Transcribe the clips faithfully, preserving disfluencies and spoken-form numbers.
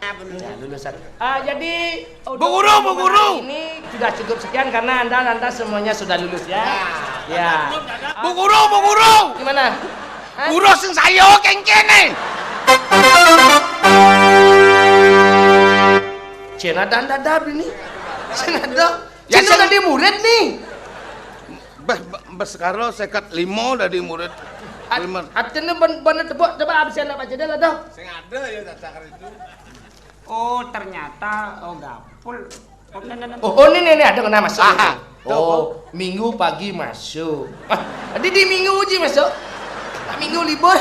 Ya, lulusan. Ah, jadi untuk Bu Guru, Bu Guru. Ini sudah cukup sekian karena Anda, Anda semuanya sudah lulus ya. Ya. Ya. Bu Guru, Bu Guru. Gimana? Hah? Guru sing saya kengkene. Cina dan dadab ini. Cina ada. Ya, cina sing tadi murid nih. Beh, beh, beh, sekarang sekat limo dari murid. At-, lima. Artinya ben-, bener tebak, coba absen apa aja lah dah. Sing ada ya, tak cakar itu. Oh, ternyata, oh, gapul. Oh, no, no, no, no. Oh, oh, ini, ini, ini ada kena masuk. Ah, oh, tuh. Minggu pagi masuk. Ah, tadi di minggu uji masuk. Nah, minggu libur.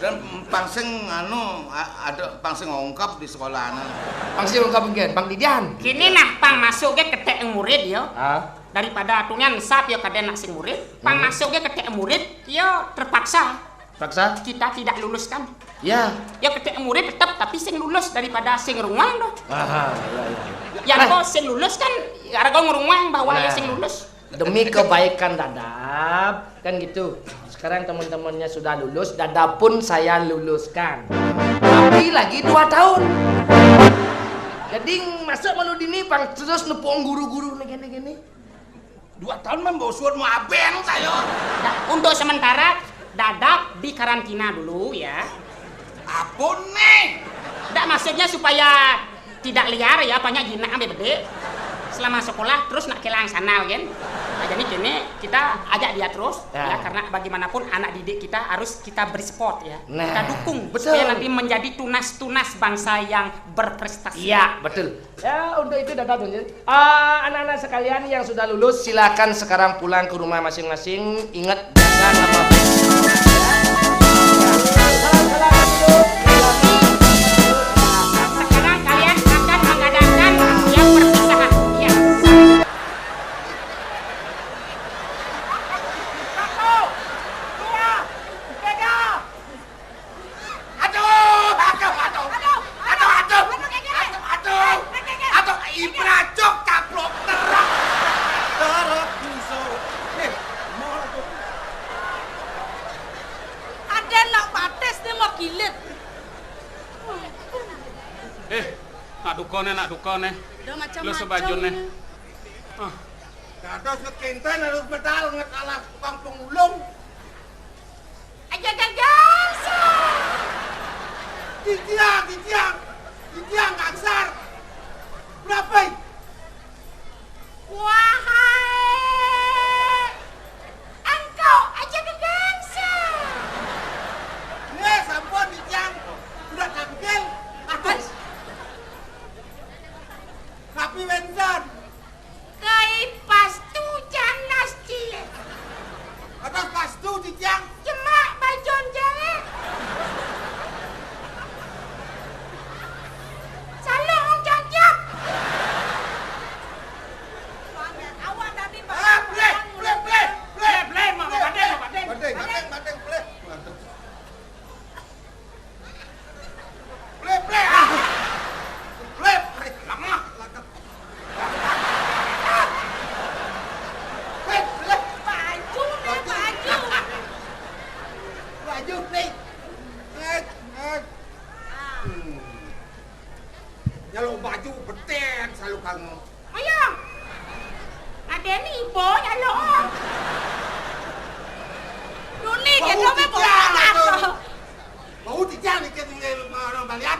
Dan pang sing anu, a-, ada pang sing ongkap di sekolah, nah. Pang sing ongkap mungkin, Bang Didian. Kini nah, pang masuk ke ketek murid ya. Ah. Daripada atungan sap ya kada nak sing murid, pang masuk ke ketek murid ya terpaksa. Paksa? Kita tidak luluskan. Ya. Ya, ketek murid tetap, tapi sing lulus daripada sing runguang tuh. Aha, ya, ya. Ya, nah, kok sing lulus kan, ya, kok ngerunguang bahwa ya sing lulus. Demi kebaikan dadab, kan gitu. Sekarang teman-temannya sudah lulus, dadab pun saya luluskan. Tapi lagi dua tahun. Jadi masuk malu dini, pang terus nepung guru-guru gini-gini. Dua tahun mah bau suat mau abeng saya. Nah, untuk sementara, dadab di karantina dulu ya. Apa nih? Ndak, maksudnya supaya tidak liar ya, banyak jinak ambil bedik. Selama sekolah terus nak kelang sana kan. Nah, jadi kini kita ajak dia terus ya, karena bagaimanapun anak didik kita harus kita beri support ya. Nah, kita dukung betul. Supaya nanti menjadi tunas-tunas bangsa yang berprestasi. Iya, betul. Ya, untuk itu datang tunjuk. Ah, anak-anak sekalian yang sudah lulus, silakan sekarang pulang ke rumah masing-masing. Ingat, jaga nama baik. Salam, salam, duduk. Sekarang kalian akan mengadakan yang perpisahan. Ya. Satu, dua, tiga. Aduh, aduh, aduh. Aduh, aduh. Aduh, aduh. Aduh, ibracok caplok terus. Terus bisa. Eh, mau tuh. Ada nak batis dia mau gilit. Eh, nak duka ne, nak duka ne. Udah macam-macam. Lu sebajun ne. Ah. Dados ngekinten harus medal nget ala tukang pengulung. Aja gagal, sir. Titiang, titiang. Titiang gangsar. Berapa? Wahai engkau aja gagal, sir. Nih, sampun titiang. Udah tampil. Aduh. Tapi Wensan. Kai pastu janas cilik. Atas pastu titiang. Jemak bajon jare. Salah wong cancak. Awak tadi. Ah, bleh, bleh, bleh, bleh, bleh, mak, bleh, batin, bleh, mak, batin. Batin, batin, batin, bleh. Mantap. Bleh, bleh, ah. Bleh, bleh, lemah, lakep. Bleh, bleh. Baju, nih, baju. Baju, nih. Eh, eh. Hmm. Nyaluk baju beten selalu kamu. Ayo. Ada ni ibu nyaluk. Duni, bau kita titiang, apa? Bau titiang ni kita tinggal orang balian.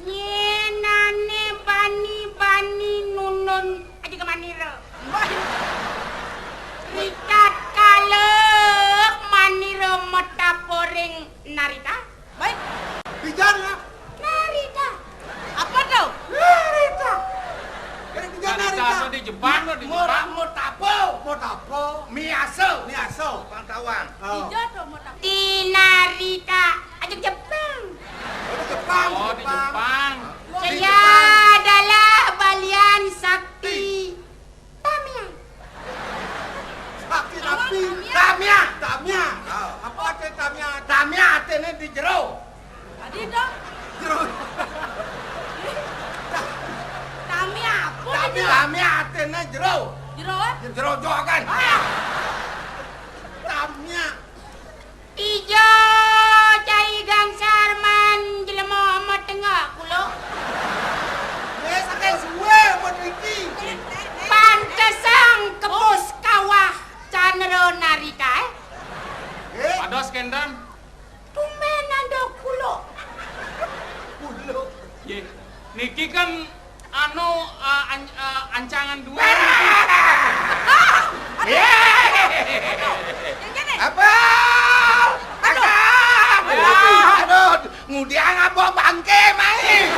Nyenane bani-bani nunun aja ke manira. Rikat kaleh manira metaporing narita. Baik. Bicara. Narita. Apa tuh? Narita. Jadi bicara narita. Narita itu di Jepang loh, di Jepang. Mau tapo? Mau tapo? Miyaso. Miyaso. Pangtawang. Oh. Di Jepang. Di narita. Aja Jepang. Oh, di Jepang, oh, di Jepang. Jepang. Saya adalah balian sakti. Tamiang. Sakti napi? Tamiang. Tamiang. Tamiang. Oh. Apa arti tamiang? Tamiang artinya di jero. Tadi dong. Jero. Tamiang apa tadi? Tamiang artinya jero. Jero, eh? Jero jogan. Ah. Tamiang. Ijo cai gangsar man jelema amat tengah kulo. Nggih. Niki kan anu, eh, an-, eh, ancangan dua. Aduh, aduh, aduh, aduh. Yang kene. Apa? Aduh. Aduh, aduh, ngudiang apa bangke mai?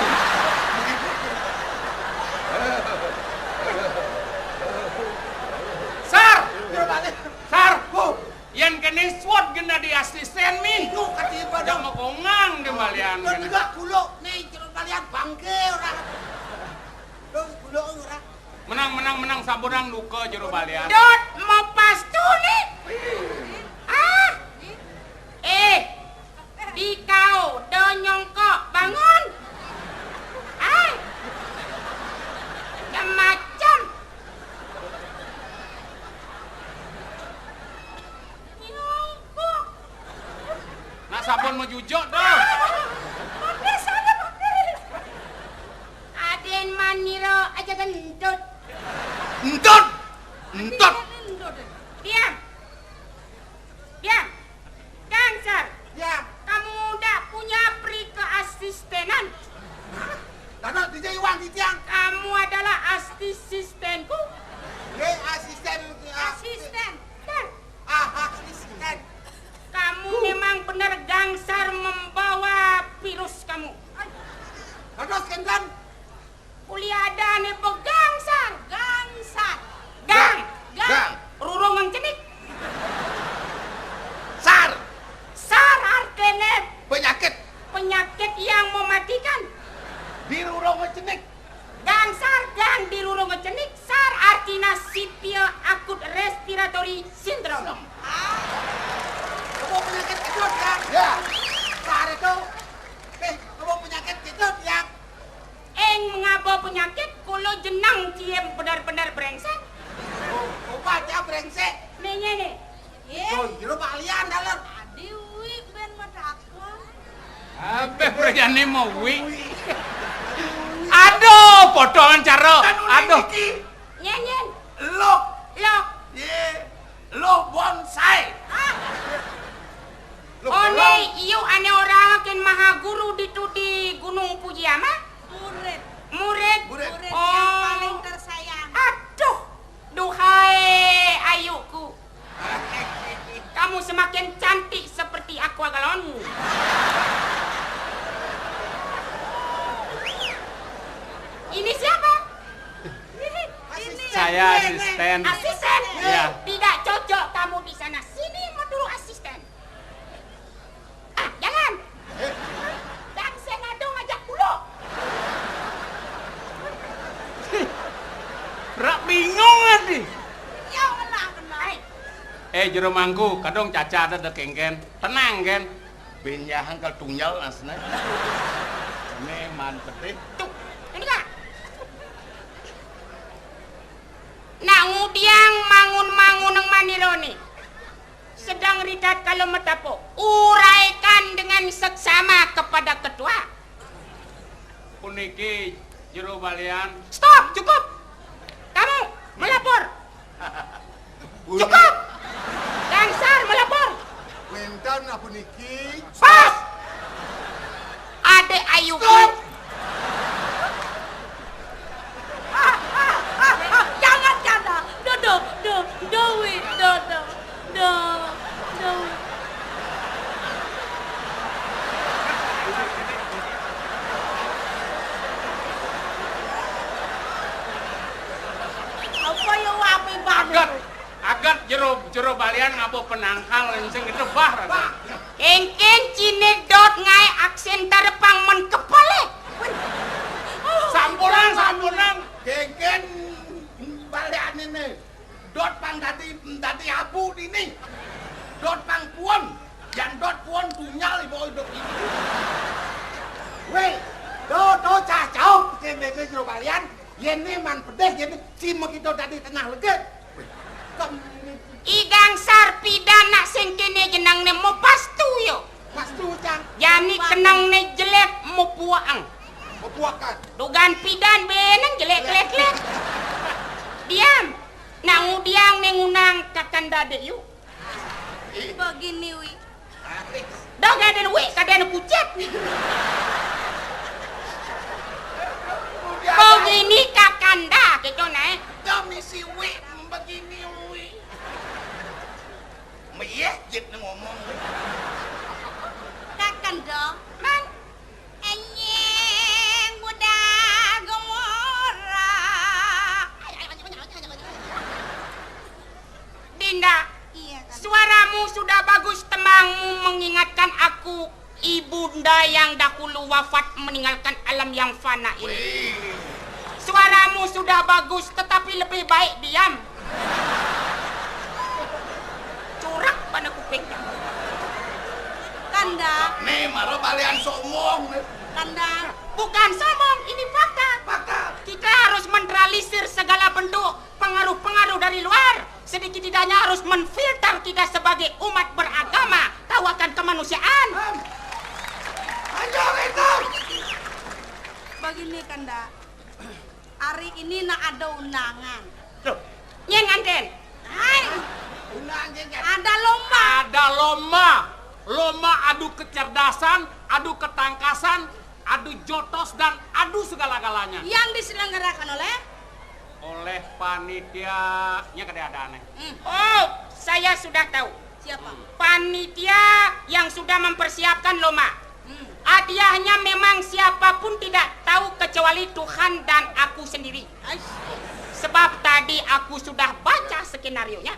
Sar, Jero Balian. Sar. Oh, Yan kene suwet gen dadi asisten mi. Iku katiba Aja dong. Magongang di balian Dan kene. juga kulo nih Jero Balian bangke ora. Dong kulo ora. Menang, menang, menang, sampun duka Jero Balian. Dot mau pastu nih. Ah. Eh, dikau do nyongkok bangun. Ai. Macam-macam. Nyongkok. Nah, sampun majujuk dah. Pedes ada pedes. Aden maniro aja gendut. Entut. Entut. Diam. Diam. Gangsar. Ya, Kamu tidak punya pri keasistenan. karena D J Iwan di tiang. Kamu adalah asistenku. Ye asisten. Asisten. Dan Ah, asisten. Kamu memang benar Gangsar membawa virus kamu. Terus kenten. Kuliah ada nih Gangsar. Gangsar. Gang. Gang. Rurung yang cenik. Sar. Sar artinya Penyakit. Penyakit yang mematikan. Di rurung cenik. Gangsar gang di rurung cenik. Sar artinya severe acute respiratory syndrome. Kamu penyakit kejut ya? Ya. Sar itu. Eh, kamu penyakit kejut ya? Eng mengapa penyakit kulo jenang kiem benar-benar brengsek. Oh, obat ya brengsek. Nih nih nih. Oh, Jero Balian dalam. Adi wi ben madakon. Abeh brayane mau wi. Aduh, potongan cara. Aduh. Nyenyen. Lo, Loh. ye, lo bonsai. Lo One iyo ane orang ken maha guru ditu di Gunung Fuji ama. Murid. Murid. Murid. Oh. Yang paling tersayang. Aduh. Duhai ayuku. Kamu semakin cantik seperti aqua galon. Ini siapa? Ini. Saya asisten. Asisten. Iya. Tidak cocok kamu di sana. Sini mau dulu asisten. Ah, jangan. Dan saya ngadong ajak dulu. Rak bingung ati. Ya Allah, kenal. Eh, Jero Mangku, kadung caca ada de kengken. Tenang, Ken. Benyahan kal tunggal asna. Ini man pedih. Tuh, ini kak. Nak ngudiang mangun-mangun nang manironi. Sedang ridat kalau metapo. Uraikan dengan seksama kepada ketua. Puniki Jero Balian. Stop, cukup. Kamu melapor. Cukup. Gangsar melapor. Wénten apa niki? Pas. Adek ayu. Jangan canda. Do do do do wi do do do do wi. Apa ya wapi banget? Agat Jero, Jero Balian ngaba penangkal sing gedebah. Kengken cine dot ngae aksen tarepang men kepale. Sampunan, sampunan. Kengken balian ini. Dot pang dadi, dadi abu dini. Dot pang puon. Yang dot puon tunyal ibu hidup ini. Weh, do, do, cacau. Kengken Jero Balian. Yen ne man pedeh, yen ne cima kita dadi tengah legit. I Gangsar pidan nak sing kene jenengne mau pastu yo. Pastu cang. Jani kenangne jelek mau puang. Bebuakan. Dugan pidan beneng jelek lek lek. Diam. Nak ngudiang ne ngunang kakan dade yu. Begini wi. Dah kada wi kada kucet. mengingatkan aku ibunda yang dahulu wafat meninggalkan alam yang fana ini. Suaramu sudah bagus, tetapi lebih baik diam. Curak pada kuping. Kanda. Nih, mara balian sombong. Kanda. Bukan sombong, ini fakta. Fakta. Kita harus meneralisir segala bentuk pengaruh-pengaruh dari luar. Sedikit tidaknya harus menfilter kita sebagai umat beragama. Tahu akan kemanusiaan. Ayo, itu. Begini, Kanda. Hari ini nak ada undangan. Loh, nyén nganten? Hai. Undangan, ada lomba. Ada lomba. Lomba adu kecerdasan, adu ketangkasan, adu jotos, dan adu segala-galanya. Yang diselenggarakan oleh? Oleh panitia, nya kada ada aneh. Hmm. Oh, saya sudah tahu. Siapa? Panitia yang sudah mempersiapkan lomba. Hmm. Hadiahnya memang siapapun tidak tahu kecuali Tuhan dan aku sendiri. Aish. Sebab tadi aku sudah baca skenarionya.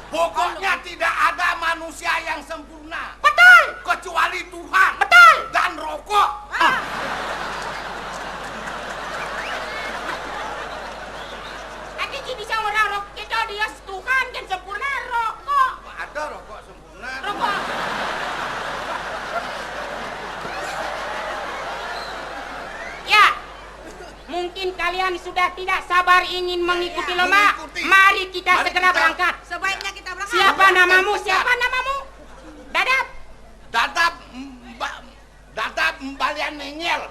Pokoknya tidak ada manusia yang sempurna. Betul. Kecuali Tuhan. Betul. Dan rokok. Ah. Ati ci bisa orang rokok, kita dia Tuhan kan sempurna rokok. Ada rokok sempurna. Rokok. Ya, mungkin kalian sudah tidak sabar ingin mengikuti lomba. Mari kita segera berangkat. Sebaiknya kita berangkat. Siapa namamu? Siapa namamu? Dadap. Dadap, Mbak. Dadap, Mbalian Nengel.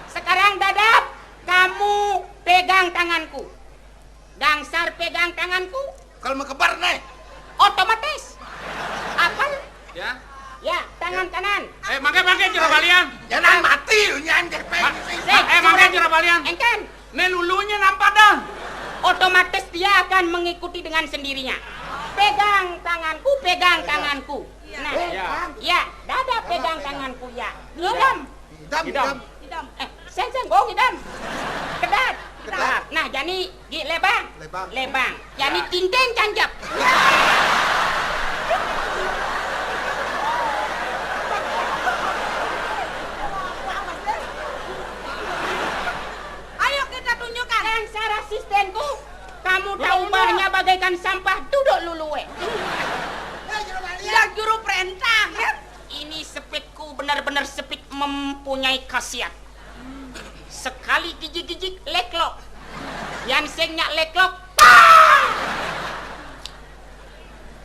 Sekarang Dadap, kamu pegang tanganku. Gangsar pegang tanganku. Kalau mekebar nih. Otomatis. Apal? Ya. Ya, tangan kanan. Eh, mangke, mangke, jero balian. Jangan mati, nyan, jepeng. Eh, mangke, jero balian. Engken. Né lulunya nampak dah. Otomatis dia akan mengikuti dengan sendirinya. Pegang tanganku, pegang tanganku. Nah, ya, Dadap pegang tanganku, ya. Ngidam. Ngidam, ngidam. Eh, sén, sén, oh, ngidam. Kedat. Kedat. Nah, jani gi lebang. Lebang. Lebang. Jani tinting cancap. Ayo kita tunjukkan. Gangsar asistenku, kamu tak ubahnya bagaikan sampah, duduk lulué. Yang juru perintah, ya. Ini sepitku benar-benar sepit mempunyai khasiat. Sekali gijik-gijik, leklok. Yan sing nyak leklok, pah!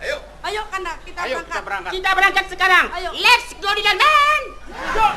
Ayo. Ayo, Kanda, kita berangkat. Kita berangkat sekarang. Ayo. Let's go, Dilan Band! Yuk.